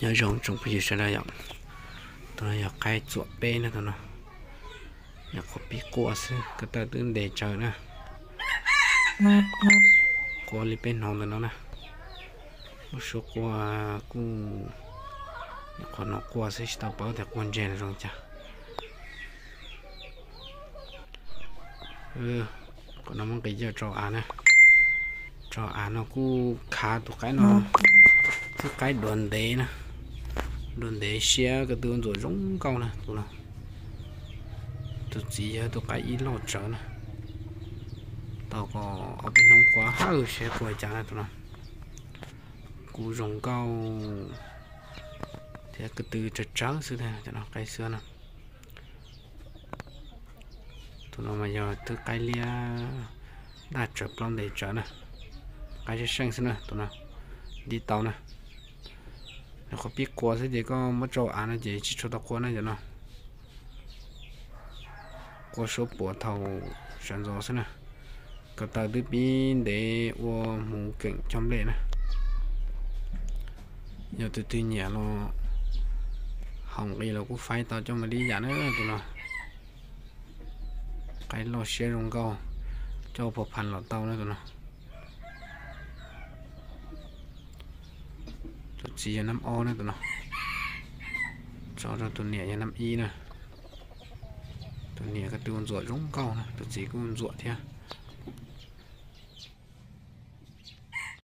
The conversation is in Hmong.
Nyob zoo tsoom phooj ywg sawv daws yom, tus no yog qaib txuam peb na tus no, nyuam qhuav pib quaj xwb, ko taw twb ntev tsawv na. Quaj li peb hnov ntawm no na. Lub suab quaj kuj nyuam qhuav hnov quaj xwb, tsis tau paub tias quaj ntseg los zoo cas. Qhov no muab nqis coj tso av na. Tso av no kuj khav tus qaib no, twb qaib duav ntev na, duav ntev siab ko tw ntxuam zoo nkauj na tus no. Tus txiv yog tus qaib ib loj tsawv na, tau kom ob peb hnub quaj hawj siab quaj cas na tus no. Kuj zoo nkauj thiab ko tw tsawv tsawv xwb, cov no qaib xwb na. Tus no mas yog twb qaib liab daj tsawv plaub ntev tsawv na, qaib seej seej xwb na tus no, nti tau na. Nyuam qhuav pib quaj xwb ces koj muab tso av no ces tsis tshua tau quaj na cov no. Quaj suab puav thaum sawv ntxov xwb na. Ko taw twb pib ntev ua hmuv keem cog nplej na. Yog tus twg nyiam los haus nqi los kuj faib tau coj mus li yam na tus no. Qaib loj siab zoo nkauj, coj ua phuv phas los tau na tus no. Tus txiv yog nab ob na tus no, tso rau tus niam yog nab ib na. Tus niam ko tw ntxuam zoo nkauj na, tus txiv kuj ntxuam thiab.